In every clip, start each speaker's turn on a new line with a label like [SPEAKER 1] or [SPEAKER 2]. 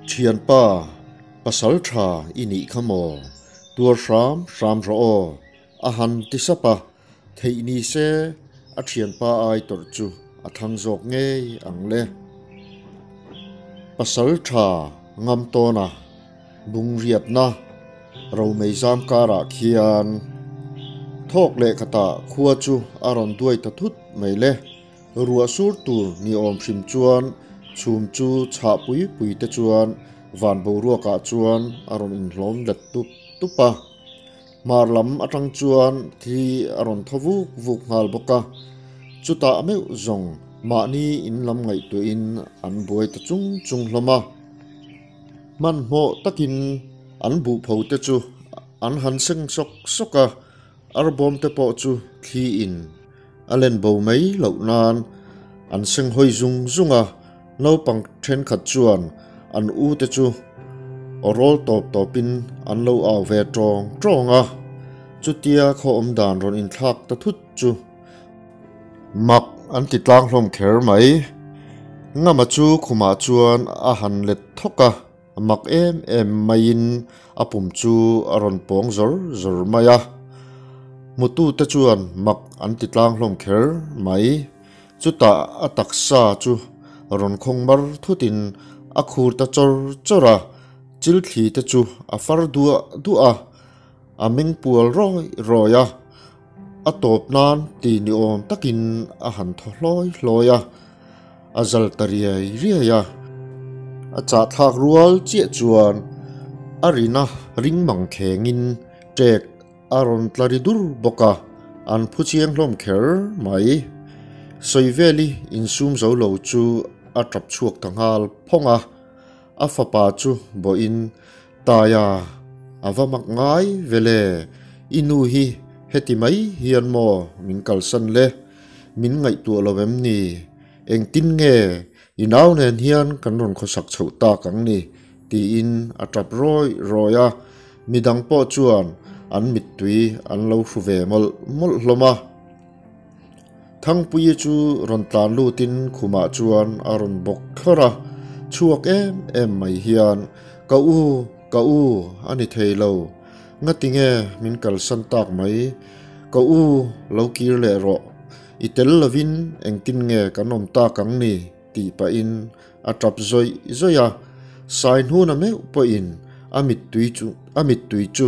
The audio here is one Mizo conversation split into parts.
[SPEAKER 1] Thianpa, pasal tha i nih kha maw? Tuar hram hram rawh aw, a han ti sap a, theih ni se a thianpa ai tawrh chu a thlang zawk ngei ang le. Pasal tha ngam tawn a, bungriatna romei zam karah khian thawk leh khatah khua chu a rawn duai ta thut mai le. Ruah sur tur ni awm hrim chuan chhum chu chhah pui pui te chuan van boruakah chuan a rawn inhlawm let tup tup a. Hmar lam atang chuan thli a rawn thaw vuk vuk nghal bawk a. Chutah meuh zawng mahni in lam ngaihtuahin an buai ta chung chung hlawm a. Hmanhmawh takin an buhpho te chu an han seng sawk sawk a, arbawm te pawh chu thli in A len bo mai loh nan an seng hawi zung zung a, naupang thenkhat chuan an u te chu aw rawl tawp tawpin an lo au ve tawng tawng a, chutia khaw awm dan rawn inthlak ta thut chu mak an ti tlang hlawm kher mai. Ngama chu khumah chuan a han let thawk a. A mak em em maiin a pum chu a rawn pawng zawr zawr mai a, hmutute chuan mak an ti tlang hlawm kher mai. Chutah a taksa chu rawn khawng mar thutin a khur ta chawr chawr a, chil thli te chu a far duah duah a, a meng pual rawi rawi a, a tawp nan ti ni awm takin a han thaw hlawi hlawi a. A zal ta riai riai a, a chahthlak rual chiah chuan a rina ring mang khengin ṭek a rawn tla ri dur bawk a, an phu chiang hlawm kher mai. Sawiveli insum zo lo chu a ṭap chhuak ta nghal phawng a, a fapa chu bawhin, Taia, a va mak ngai vele, i nu hi heti mai hian maw min kalsan le? Min ngaihtuah lo em ni? Engtin nge i nau nen hian kan rawn khawsak chhoh tak ang ni? tiin a tap rawi rawi a, midang pawh chuan an mittui an lo hru ve mawlh mawlh hlawm a. Thangpuii chu rawn tlan lutin khumah chuan a rawn bawk thlawr a, chhuak em em mai hian, Ka u, ka u, a ni thei lo. Ngati nge min kalsan tak mai? Ka u, lo kir leh rawh. I tel lovin engtin nge kan awm tak ang ni? tih pahin a tap zawih zawih a. Sai hnuna meuh pawhin a mittui chu a mittui chu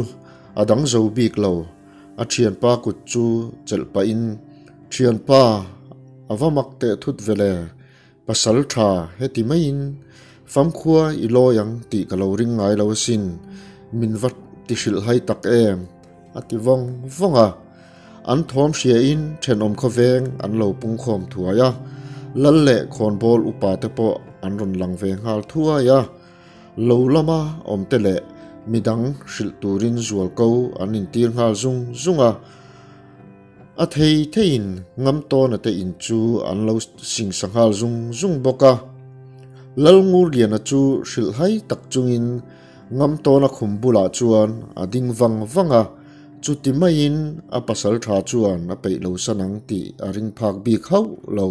[SPEAKER 1] a dang zo bik lo. A thianpa kut chu chelh pahin, Thianpa, a va mak teh thut vele. Pasal tha heti maiin famkhua i lawi ang tih ka lo ring ngai lo asin, min va ti hrilh hai tak em? a ti vawng vawng a. An thawm hriain thenawm khawveng an lo pungkhawm thuai a, lal leh khawnbawl upa te pawh an rawn lang ve nghal thuai a. Lo lama awmte leh midang hrilh turin zualko an intir nghal zung zung a. A thei theiin Ngamtawna te in chu an lo singsa nghal zung zung bawk a. Lalngurliana chu hrilhhai tak chungin Ngamtawna khum bulah chuan a ding vang vang a, chuti maiin a pasal tha chuan a peih lo san ang tih a ring phak bik hauh lo.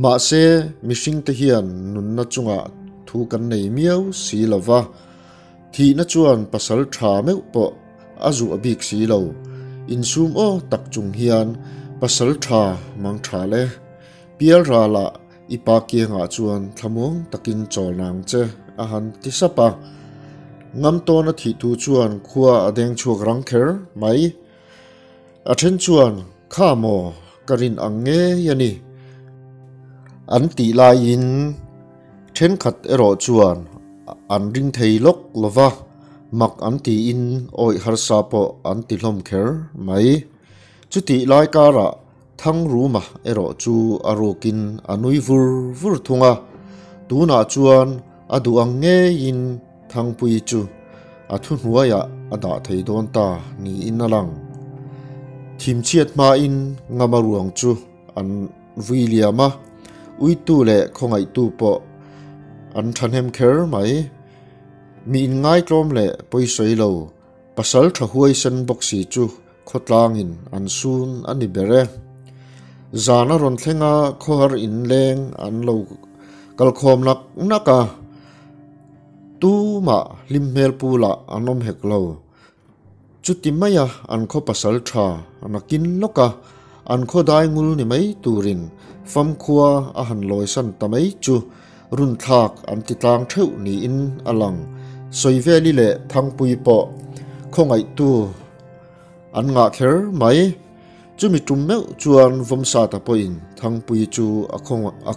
[SPEAKER 1] Mahse, mihringte hian nunna chungah thu kan nei miau si lo va, thihna chuan pasal tha meuh pawh a zuah bik si lo. Insum aw tak chung hian pasal tha mang tha le. Pial ralah i pa kiangah chuan thlamuang takin chawl nang che a han ti sap a. Ngam tawna thih thu chuan khua a deng chhuak rang kher mai. A then chuan, Kha maw, ka rin ang ngei a ni. An tih laiin thenkhat erawh chuan an ring thei lawk lo va, mak an tiin awih harsa pawh an ti hlawm kher mai. Chutih lai karah Thangruma erawh chu a rukin a nui vur vur thung a, tunah chuan a duh ang ngeiin Thangpui chu a thuhnuaiah a dah thei dawn ta niin a lang. Thimchhiat hmain Ngama ruang chu an vui liam a, uitu leh khawngaihtu pawh an thahnem kher mai. Mi inngaitlawm leh pawisawi lo, pasal tha huaisen bawk si chu khawtlangin an sun a ni ber e. Zan a rawn thleng a, khawhar inleng an lo kalkhawm nak nak a. Tumah hlim hmel pu lah an awm hek lo. Chuti maia an khaw pasal tha nakin lawk a, an khaw dai ngul ni mai turin famkhua a han lawisan ta mai chu runthlak an ti tlang theuh niin a lang. Sawiveli leh Thangpui pawh khawngaihtu an ngah kher mai. Chumi tum meuh chuan Vawmsata pawhin Thangpui chu a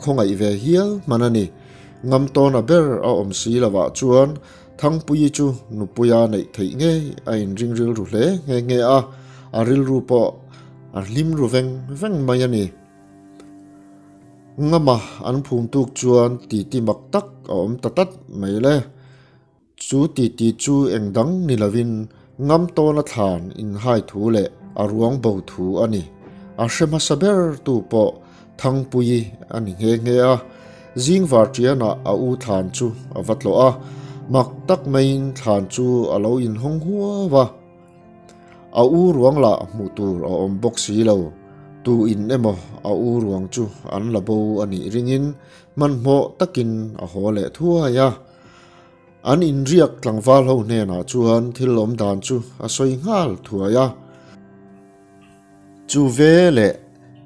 [SPEAKER 1] khawngaih ve hial hman a ni. Ngamtawna ber a awm si lovah chuan Thangpuii chu nupuia neih theih ngei a inring rilru hle nghe nghe a, a rilru pawh a hlim ru veng veng mai a ni. Ngama an phum tuk chuan titi mak tak a awm ta tlat mai le. Chu titi chu eng dang ni lovin ngam tawna thlan inhai thu leh a ruang bo thu a ni. A hre hmasa ber tu pawh Thangpuii a ni nghe nghe a, zing varṭianah a u thlan chu a va tlawh a, mak tak maiin thlan chu a lo inhawng huau a. A u ruang lah hmuh tur a awm bawk si lo, tu in emaw a u ruang chu an la bo a nih ringin hmanhmawh takin a haw leh thuai a. An inriak tlangval ho hnenah chuan thil awm dan chu a sawi nghal thuai a. Chu ve leh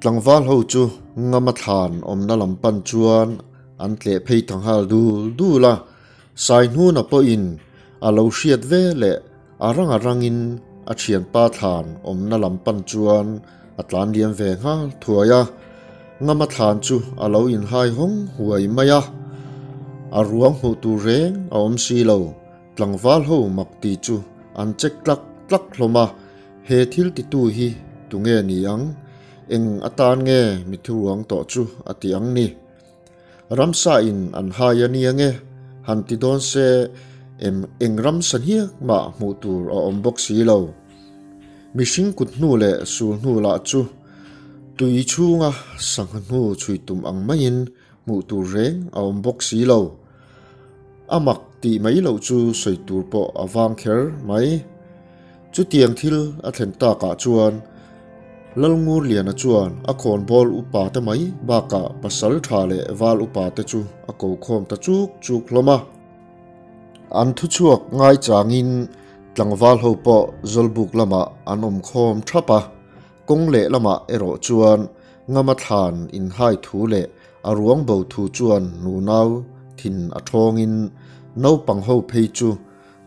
[SPEAKER 1] tlangval ho chu ngama thlan awmna lam pan chuan an tleh phei ta nghal dul dul a, Saihnuna pawhin a lo hriat ve leh a rang a rangin a thianpa thlan awmna lam pan chuan a tlan liam ve nghal thuai a, ngama thlan chu a lo inhai hawng huai mai a, a ruang hmuh tur reng a awm si lo, tlangval ho mak ti chu an check tlak tlak hlawm a. He thil titu hi tunge ni ang? Eng atan nge mi thuruang tawh chu a ti ang ni? Ramsa in an hai a nia nge? Han ti dawn se em eng ramsa hniak mah hmuh tur a awm bawk si lo. Mihring kut hnu leh sul hnu lah chu tui chhunga sangha hnu chhui tum ang maiin hmuh tur reng a awm bawk si lo. A mak tih mai loh chu sawi tur pawh a vang kher mai. Chutiang thil a thlen takah chuan Lalngurliana chuan a khawnbawl upa te mai bakah pasal tha leh val upa te chu a ko khawm ta chuk chuk hlawm a. An thuchhuak ngaichangin tlangval ho pawh Zawlbuk lamah an awm khawm thap a, kawng leh lamah erawh chuan Ngama thlan inhai thu leh a ruang bo thu chuan nunau thin a thawngin naupang ho phei chu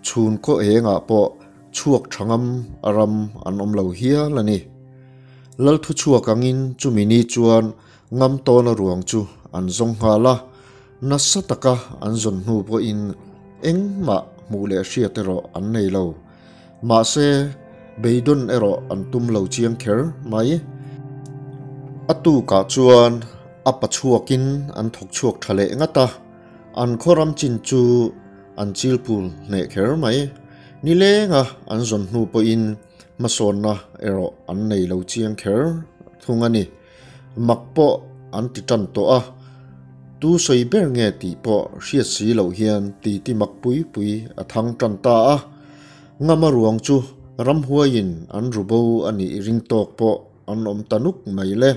[SPEAKER 1] Chhun khaw engah pawh chhuak tha ngam a ram an awm lo hial a ni. Lal thu chhuak angin chumi ni chuan ngam tawna ruang chu an zawng nghal a, nasa taka an zawn hnu pawhin engmah hmuh leh hriat erawh an nei lo. Mahse, beidawn erawh an tum lo chiang kher mai. A tukah chuan a pa chhuakin an thawk chhuak tha leh ngat a, an khaw ram chin chu An chilpul hneh kher mai. Nilenga an zawn hnu pawhin hmasawnna erawh an nei lo chiang kher thung a ni. Mak pawh an ti tan tawh a, tu sawi ber nge tih pawh hriat si loh hian titi mak pui pui a thang tan ta a. Ngama ruang chu ramhuaiin an ru bo a nih ring tawk pawh an awm ta nuk mai le.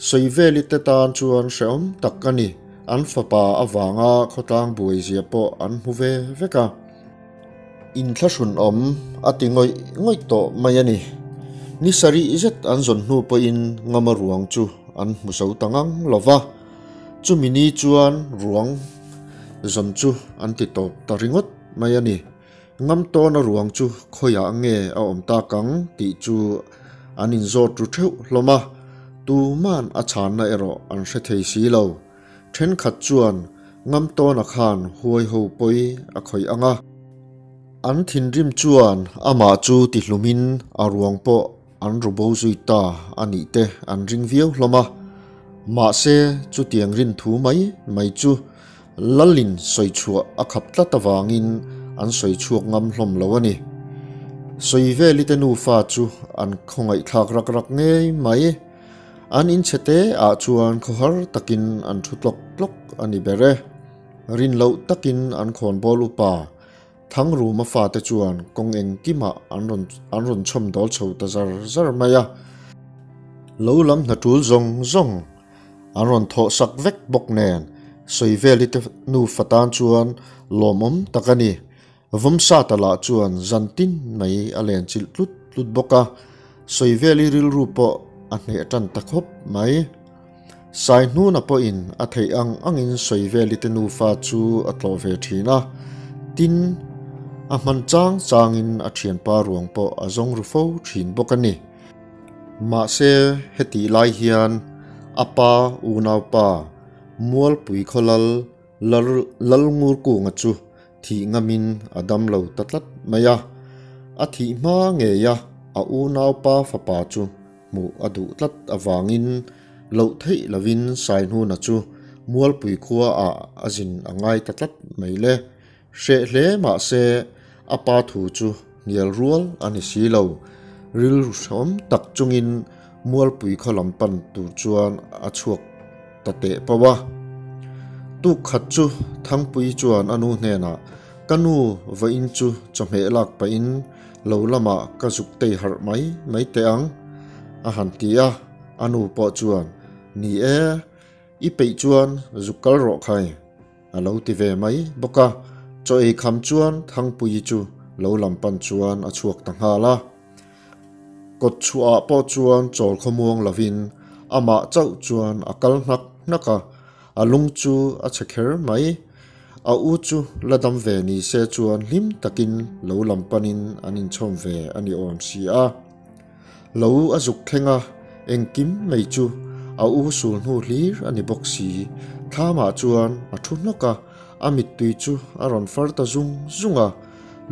[SPEAKER 1] Sawiveli te tan chuan hrehawm tak a ni, an fapa avanga khawtlang buai zia pawh an hmu ve vek a. Inthlahrun awm a ti ngawih ngawih tawh mai a ni. Ni sarih zet an zawn hnu pawhin Ngama ruang chu an hmu zo ta ngang lo va, chumi ni chuan ruang zawn chu an ti tawp ta ringawt mai a ni. Ngam tawna ruang chu khawiah nge a awm tak ang tih chu an inzawt ru theuh hlawm a, tuman a chhanna erawh an hre thei si lo. Thenkhat chuan ngam tawna khan huai ho pawi a khawih ang a, an thinrim chuan amah chu tihlumin a ruang pawh an ru bo zui ta a nih te an ring viau hlawm a, mahse chutiang rin thu mai mai chu Lalin sawi chhuah a khap tlat avangin an sawi chhuak ngam hlawm lo a ni. Sawi velite nufa chu an khawngaihthlak rak rak ngei mai. An inchhe te ah chuan khawhar takin an thu tlawk tlawk a ni ber e. Rin loh takin an khawnbawl upa Thangruma fate chuan kawng engkimah an rawn an rawn chhawm dawl chho ta zar zar mai a. Lo lam hna tul zawng zawng an rawn thawh sak vek bawk nen. Sawiveli te nufa tan chuan lawmawm tak a ni. Vawmsata lah chuan zan tin mai a len chilh tlut tlut bawk a, Sawiveli rilru pawh a hneh tan ta khawp mai. Saihnuna pawhin a theih ang angin Sawiveli te nufa chu a tlawh ve thin a, tin, a hman chang changin a thianpa ruang pawh a zawng ru fo thin bawk a ni. Mahse, hetih lai hian a pa unaupa Mualpui khawlal Lalngurkunga chu thih ngamin a dam lo ta tlat mai a. A thih hma ngeia a unaupa fapa chu hmuh a duh tlat avangin loh theih lovin Saihnuna chu Mualpui khuaah a zin a ngai ta tlat mai le. Hreh hle mah se a pa thu chu hnial rual a ni si lo. Rilru hrehawm tak chungin Mualpui khaw lam pan tur chuan a chhuak ta teh pauh a. Tuk khat chu Thangpui chuan a nu hnenah, Ka nu vawiin chu chawhmeh lak pahin lo lamah ka zuk tei harh mai mai teh ang, a han ti a. A nu pawh chuan, Ni e, i peih chuan zuk kal rawh khai. A lo ti ve mai bawk a, chaw ei kham chuan Thangpuii chu lo lam pan chuan a chhuak ta nghal a. Kawt chhuahah pawh chuan chawl khawmuang lovin amah chauh chuan a kal hnak hnak a, a lung chu a chhe kher mai. A u chu la dam ve ni se chuan hlim takin lo lam panin an inchhawm ve a ni awm si a. Lo a zuk thleng a, engkim mai chu a u sul hnu hlir a ni bawk si. Thlamah chuan a thu hnawk a, a mittui chu a rawn far ta zung zung a,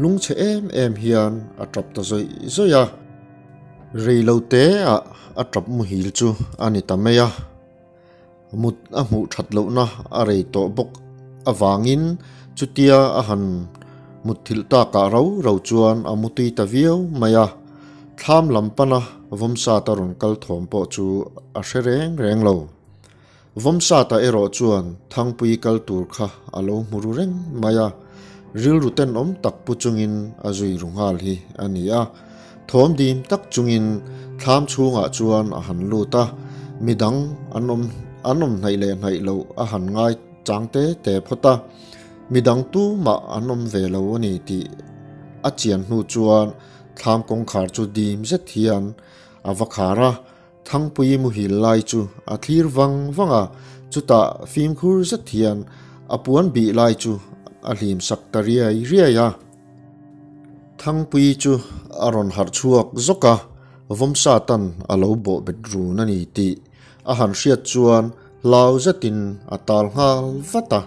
[SPEAKER 1] lungchhe em em hian a tap ta zawih zawih a. Reilote ah a tap muhil chu a ni ta mai a. Mut a hmuh that lohna a rei tawh bawk avangin chutia a han mutthilh takah rau rau chuan a mutui ta viau mai a, thlam lam pana Vawmsata rawn kal thawm pawh chu a hre reng reng lo. Vawmsata erawh chuan Thangpui kal tur kha a lo hmu ru reng mai a, rilru tenawm tak pu chungin a zui ru nghal hi a ni a. Thawm dim tak chungin thlam chhungah chuan a han lut a, midang an awm an awm hnaih leh hnaih loh a han ngai chang te te phawt a, midang tumah an awm ve lo a ni tih a chian hnu chuan thlam kawngkhar chu dim zet hian a va khar a, Thangpui muhil lai chu a thlir vang vang a, chutah fimkhur zet hian a puan bih lai chu a hlim sak ta riai riai a. Thangpui chu a rawn harh chhuak zawk a, Vawmsatan a lo bawh bet run a ni tih a han hriat chuan hlau zetin a tal nghal vat a.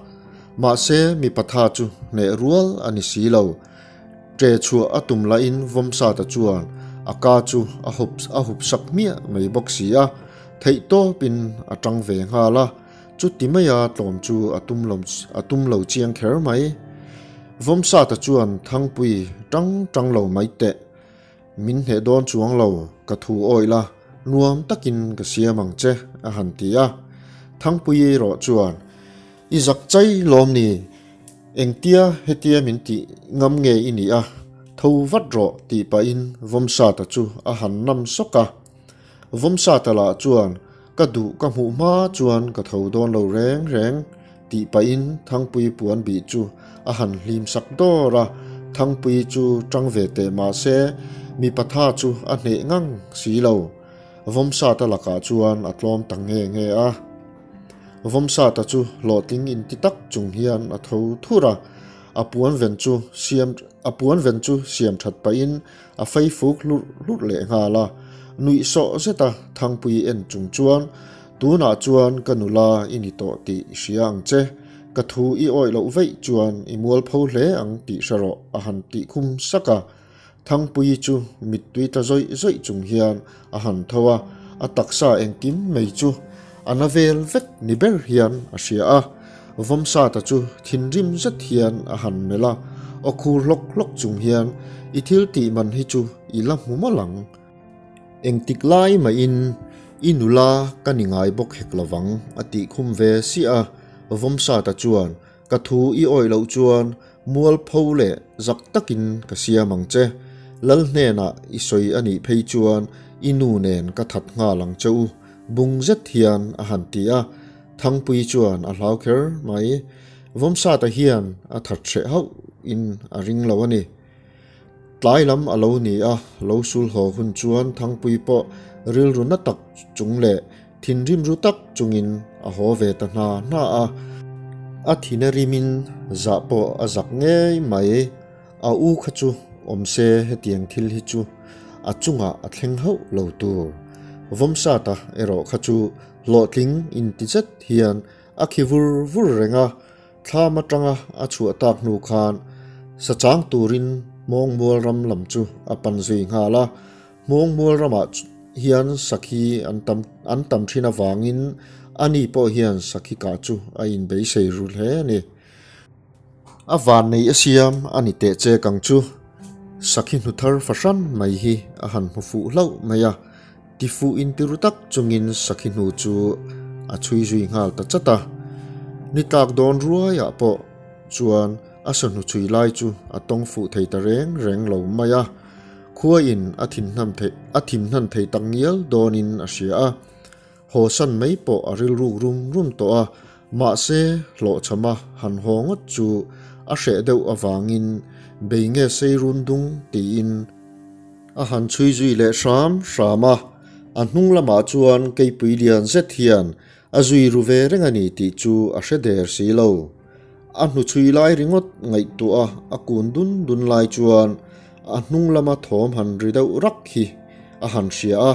[SPEAKER 1] Mahse mipa tha chu hneh rual a ni si lo. Ṭe chhuah a tum lahin Vawmsata chuan a ka chu a hup a hup sak hmiah mai bawk si a, theih tawpin a ṭang ve nghal a, chuti maia tlawm chu a tum lo a tum lo chiang kher mai. Vawmsata chuan Thangpui ṭang ṭang lo mai teh, min hneh dawn chuang lo, ka thu awih la, nuam takin ka siam ang che, a han ti a. Thangpui erawh chuan, I zak chai lawm ni? Engtia hetia min tih ngam nge i nih a, tho vat rawh tih pahin Vawmsata chu a han nam sawk a. Vawmsata lah chuan ka duh ka hmuh hma chuan ka tho dawn lo reng reng tih pahin Thangpui puan bih chu a han hlim sak dawr a, Thangpui chu tang ve teh mah se mipa tha chu a hneh ngang si lo. Vawmsata lakah chuan a tlawm ta nge nge a. Vawmsata chu hlawhtling inti tak chung hian a tho thur a, a puan ven chu siam a puan ven chu siam that pahin a fei fuk hlurh hlurh leh nghal a. Nuih sawh zeta Thangpui en chung chuan, Tunah chuan ka nula i ni tawh tih i hria ang che, ka thu i awih loh veih chuan i mualpho hle ang tih hre rawh a han tih khum sak a. Thangpuii chu mittui tla zawih zawih chung hian a han tho a, a taksa engkim mai chu a na vel vek ni ber hian a hria a. Vawmsata chu thinrim zet hian a han melh a, aw khur hlawk hlawk chung hian, I thil tih man hi chu i la hmu mawlh ang. Engtik lai mahin i nula ka ni ngai bawk hek lovang a tih khum ve siah a. Vawmsata chuan, Ka thu i awih loh chuan Mualpho leh zak takin ka siam ang che. Lal hnenah i sawi a nih phei chuan i nu nen ka that nghal ang che u, bung zet hian a han ti a. Thangpuii chuan a hlau kher mai. Vawmsata hian a that hreh hauh in a ring lo a ni. Tlai lam a lo ni a, lo sul haw hun chuan Thangpuii pawh rilru na tak chung leh thinrim ru tak chungin a haw ve ta hna hna a. A thina rimin zah pawh a zak ngei mai. A u kha chu awm se hetiang thil hi chu a chungah a thleng hauh lo tur. Vawmsata erawh kha chu hlawhtling inti zet hian a khi vur vur reng a, thlam atanga a chhuah tak hnu khan sa chang turin Hmawngmual ram lam chu a pan zui nghal a. Hmawngmual ramah hian sakhi an tam an tam thin avangin ani pawh hian sakhi kah chu a inbeisei ru hle a ni. A van nei a siam a ni teh che kang chu. Sakhi hnu thar fahran mai hi a han hmu fuh hlauh mai a, ti fuh in ti ru tak chungin sakhi hnu chu a chhui zui nghal ta chat a. Ni tlak dawn ruaiah pawh chuan a sahnu chhui lai chu a tawng fuh thei ta reng reng lo mai a, khuaiin a thinhnam thei a thimhnan thei tak ngial dawnin a hria a. Haw san mai pawh a rilruk rum rum tawh a, mahse hlawhchhama han haw ngawt chu a hreh deuh avangin bei nge sei run dung tiin a han chhui zui leh hram hram a, a hnung lamah chuan keipui lian zet hian a zui ru ve reng a ni tih chu a hre der si lo. A hnuchhui lai ringawt ngaihtuah a a kun dun dun lai chuan a hnung lama thawm han ri deuh rak hi a han hria a,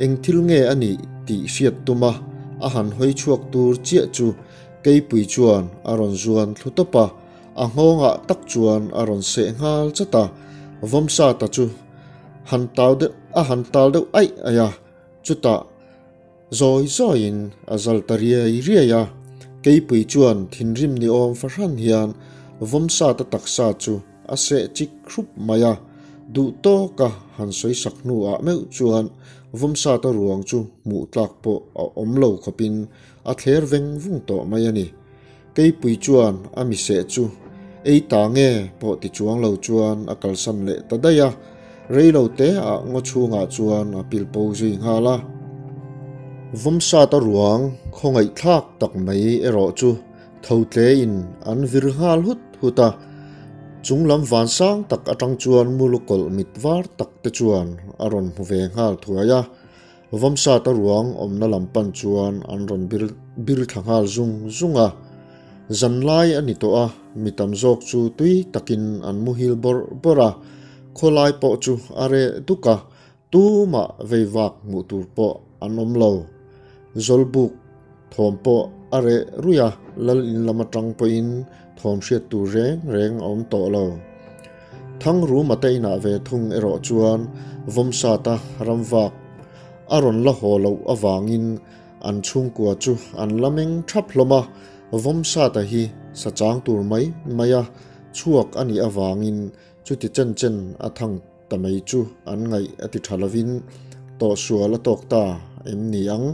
[SPEAKER 1] eng thil nge a nih tih hriat tum a, a han hawi chhuak tur chiah chu Keipui chuan a rawn zuan thlu tawp a, a nghawngah tak chuan a rawn seh nghal chat a, Vawmsata chu han tau deuh a han tal deuh aih aih a, chutah Zawi zawiin a zal ta riai riai a, Keipui chuan thinrim ni awm fahran hian Vawmsata taksa chu a seh chik hrup mai a, duh tawka han sawi sak hnuah meuh chuan Vawmsata ruang chu hmuh tlak pawh a awm lo khawpin a thler veng vung tawh mai a ni. Keipui chuan a mi seh chu ei ta nge pawh ti chuang lo chuan a kalsan leh ta daih a, rei lo te ah ngaw chhungah chuan a pil po zui nghal a. Vawmsata ruang khawngaihthlak tak mai erawh chu tho tlein an vir nghal hut hut a, chung lam van sang tak atang chuan mulukawlh mit var tak te chuan a rawn hmu ve nghal thuai a. Vawmsata ruang awmna lam pan chuan an rawn bir bir thla nghal zung zung a. Zanlai a ni tawh a, mi tam zawk chu tui takin an muhil bawrh bawrh a, khawlai pawh chu a reh duk a, tumah vei vak hmuh tur pawh an awm lo. Zawlbuk thawm pawh a reh ruih a, lal in lam atang pawhin thawm hriat tur reng reng a awm tawh lo. Thangruma te inah ve thung erawh chuan Vawmsata ramvak a rawn la haw loh avangin an chhungkua chu an la meng thap hlawm a, Vawmsata hi sa chang tur mai mai a chhuak a nih avangin chuti chen chen a thang ta mai chu an ngaih a ti tha lovin tawhsual a tawk ta em ni ang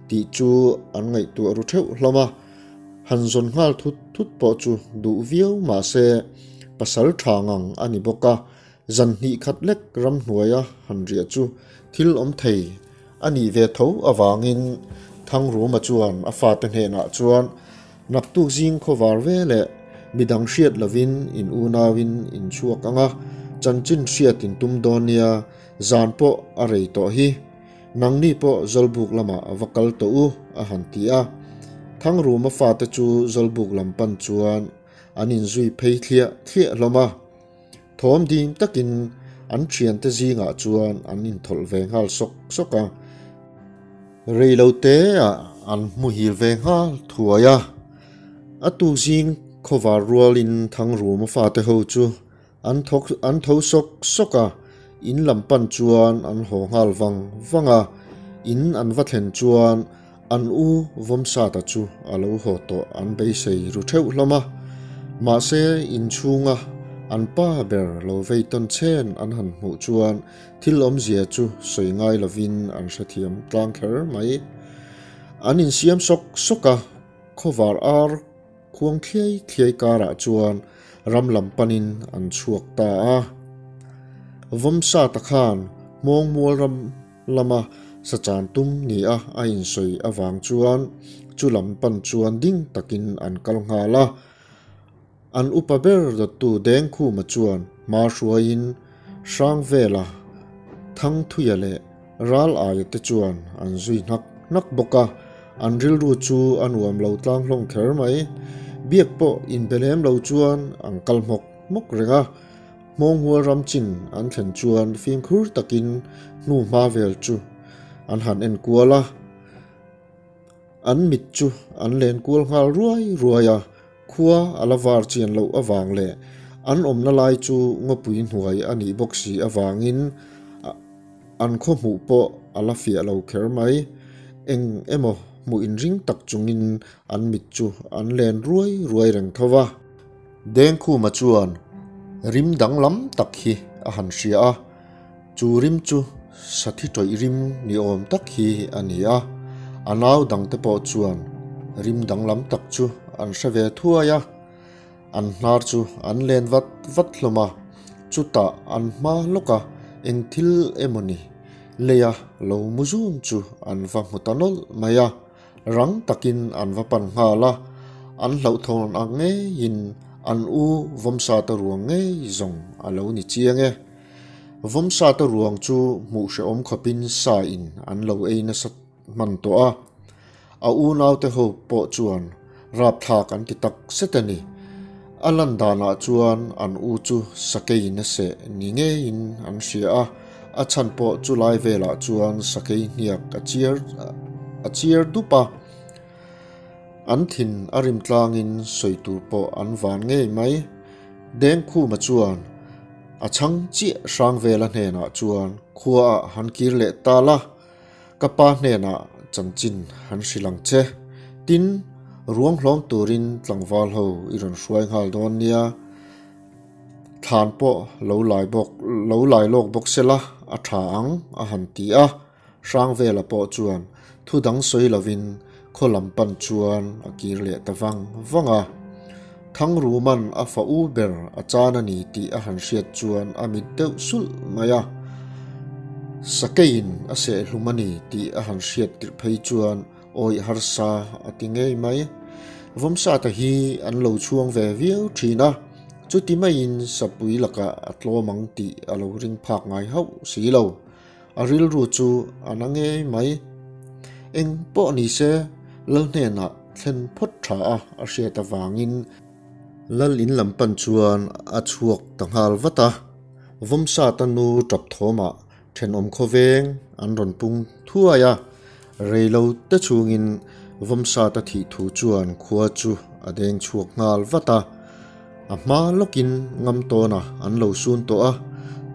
[SPEAKER 1] tih chu an ngaihtuah ru theuh hlawm a. Han zawn nghal thut thut pawh chu duh viau mah se pasal tha ngang a ni bawk a, zan hnih khat lek ramhnuaia han riah chu thil awm thei a nih ve tho avangin Thangruma chuan a fate hnenah chuan naktuk zing khawvar ve leh midang hriat lovin in unauin in chhuak ang a, chanchin hriat in tum dawn nia, zan pawh a rei tawh hi. Nangni pawh Zawlbuk lamah a va kal tawh u, a han ti a. Thangruma fate chu Zawlbuk lam pan chuan an inzui phei thliah thliah hlawm a. Thawm ding takin an thiante zingah chuan an inthawlh ve nghal sawk sawk a. Reiloteah an hmuhil ve nghal thuai a. A tuk zing khawvar rualin Thangruma fate ho chu An thawk an tho sawk sawk a, in lam pan chuan an haw nghal vang vang a, in an va thlen chuan an u Vawmsata chu a lo haw tawh an beisei ru theuh hlawm a. Mahse in chhunga an pa ber lo vei tawn chen an han hmuh chuan thil awmzia chu sawi ngai lovin an hrethiam tlang kher mai. An insiam sawk sawk a, khawvar ar Khuang thliai thliai karah chuan ram lam panin an chhuak ta a. Vawmsata khan Hmawngmual ram lama Sachan tum nia a insawi avang chuan chu lam pan chuan ding takin an kal nghal a. An upa ber dawttu Dengkhuma chuan hma hruaiin Hrangvela, Thangthuia leh Ral aia te chuan an zui hnak hnak bawk a, an rilru chu a nuam lo tlang hlawm kher mai. Biak pawh inbe lem lo chuan an kal hmawk hmawk reng a. Hmawnghual ram chin an thlen chuan fimkhur takin hnu hma vel chu an han en kual a. An mit chu an len kual nghal ruai ruai a, khua a la var chian loh avang leh an awmna lai chu ngawpui hnuai a nih bawk si avangin an khaw hmuh pawh a la fiah lo kher mai. Eng emaw hmuh inring tak chungin an mit chu an len ruai ruai reng tho va. Dengkhuma chuan rim danglam tak hi a han hria a, chu rim chu sathi tawih rim ni awm tak hi a ni a, a nau dangte pawh chuan rim danglam tak chu an hre ve thuai a, an hnar chu an len vat vat hlawm a, chutah an hma lawka eng thil emawni leia lo mu zun chu an va hmu ta nawlh mai a. Rang takin an va pan nghal a, an hlauhthawn ang ngeiin an u Vawmsata ruang ngei zawng a lo ni chiang e. Vawmsata ruang chu hmuh hrehawm khawpin sa in an lo ei nasa hman tawh a, a unaute ho pawh chuan rapthlak an ti tak zet a ni. A lan danah chuan an u chu sakeiin a seh ni ngeiin an hria a, a chhan pawh chu lai velah chuan sakei hniak a chiar a chiar dup a. An thin a rim tlangin sawi tur pawh an van ngei mai. Dengkhuma chuan a chhang chiah hrang vela hnenah chuan khuaah han kir leh ta la. Ka pa hnenah chanchin han hrilh ang che. Tin, ruang hlawm turin tlangval ho i rawn hruai nghal dawn nia. Thlan pawh lo lai bawk, lo lai lawk bawk se la, a tha ang, a han ti a. Hrangvela pawh chuan thu dang sawi lovin khaw lam pan chuan a kir leh ta vang vang a. Thangruman a fa u ber a chan a ni tih a han hriat chuan a mit deuh sulh mai a. Sakeiin a sehhlum a ni tih a han hriat tirh phei chuan awih harsa a ti ngei mai. Vawmsata hi an lo chhuang ve viau thin a, chuti maiin sapui lakah a tlawm ang tih a lo ring phak ngai hauh si lo. A rilru chu a na ngei mai. Eng pawh ni se, Lal hnenah thlen phawt tha a a hriat avangin Lal in lam pan chuan a chhuak ta nghal vat a. Vawmsata nu tap thawmah thenawm khawveng an rawn pung thuai a, reilo te chhungin Vawmsata thih thu chuan khua chu a deng chhuak nghal vat a. A hma lawkin ngam tawna an lo sun tawh a,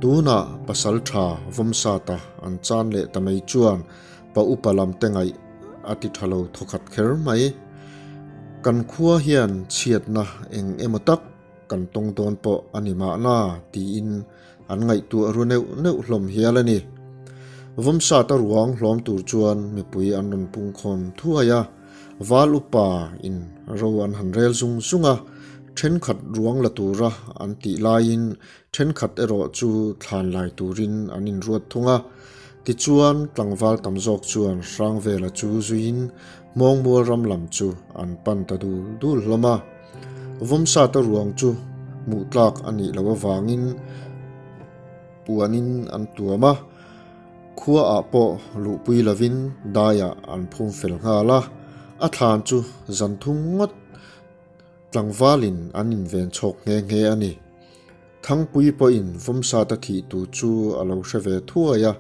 [SPEAKER 1] tunah pasal tha Vawmsata an chan leh ta mai chuan pa upa lam te ngaih a ti tha lo thawkhat kher mai. Kan khua hian chhiatna eng emaw tak kan tawng dawn pawh a ni mahna tiin an ngaihtuah ru neuh neuh hlawm hial a ni. Vawmsata ruang hlawm tur chuan mipui an rawn pungkhawm thuai a. Val upa in ro an han rel zung zung a, thenkhat ruang la tura an tih laiin thenkhat erawh chu thlan lai turin an inruat thung a. Tichuan tlangval tam zawk chuan Hrangvela chu zuiin Hmawngmual ram lam chu an pan ta dul dul hlawm a. Vawmsata ruang chu hmuh tlak a nih loh avangin puanin an tuam a. Khuaah pawh luhpui lovin daiah an phum fel nghal a, a thlan chu zan thum ngawt tlangvalin an inven chhawk nghe nghe a ni. Thangpui pawhin Vawmsata thih tu chu a lo hre ve thuai a,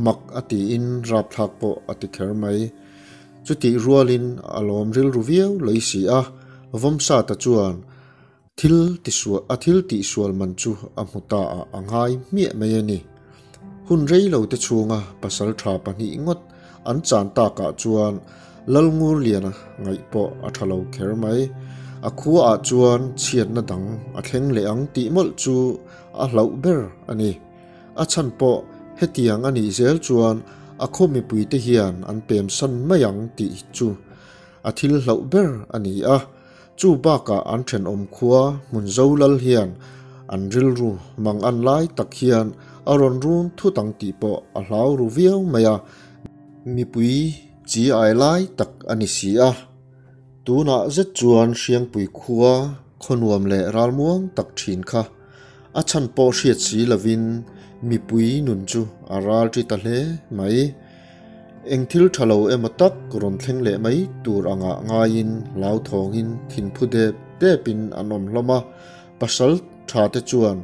[SPEAKER 1] mak a tiin rapthlak pawh a ti kher mai. Chutih rualin a lawm rilru viau lei si a, Vawmsata chuan Thil tisual a thil tihsual man chu a hmu ta ah a ngai hmiah mai a ni. Hun rei lo te chhunga pasal tha pahnih ngawt an chan takah chuan Lalngurliana ngaih pawh a tha lo kher mai. A khua ah chuan chhiatna dang a thleng leh ang tih mawlh chu a hlauh ber a ni. A chhan pawh hetiang a nih zel chuan a khaw mipuite hian an pemsan mai ang tih chu a thil hlauh ber a ni a. Chu bakah an thenawm khua hmun zo lal hian an rilru mang an lai tak hian a rawn run thut ang tih pawh a hlau ru viau mai a. Mipui chi ai lai tak a ni si a, tunah zet chuan Hriangpui khua khawnuam leh ralmuang tak thin kha a chhan pawh hriat si lovin mipui nun chu a ral ṭi ta hle mai. Eng thil ṭha lo emaw tak rawn thleng leh mai tur angah ngaiin hlauthawngin thinphu dep depin an awm hlawm a, pasal ṭha te chuan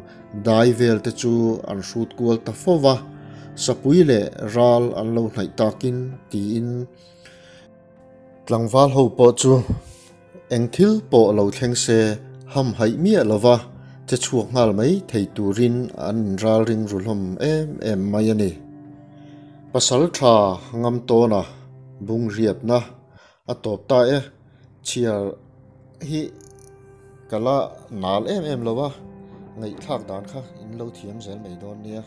[SPEAKER 1] dai vel te chu an hrut kual ta fo va, sapui leh ral an lo hnaih takin tiin tlangval ho pawh chu eng thil pawh lo thleng se ham haih miah lova che chhuak nghal mai thei turin an inralring ru hlawm em em mai a ni. Pasal tha ngam tawna bung riatna a tawp ta e, chhiar hi ka la nal em em lo a, ngaihthlak dan kha in lo thiam zel mai dawn nia.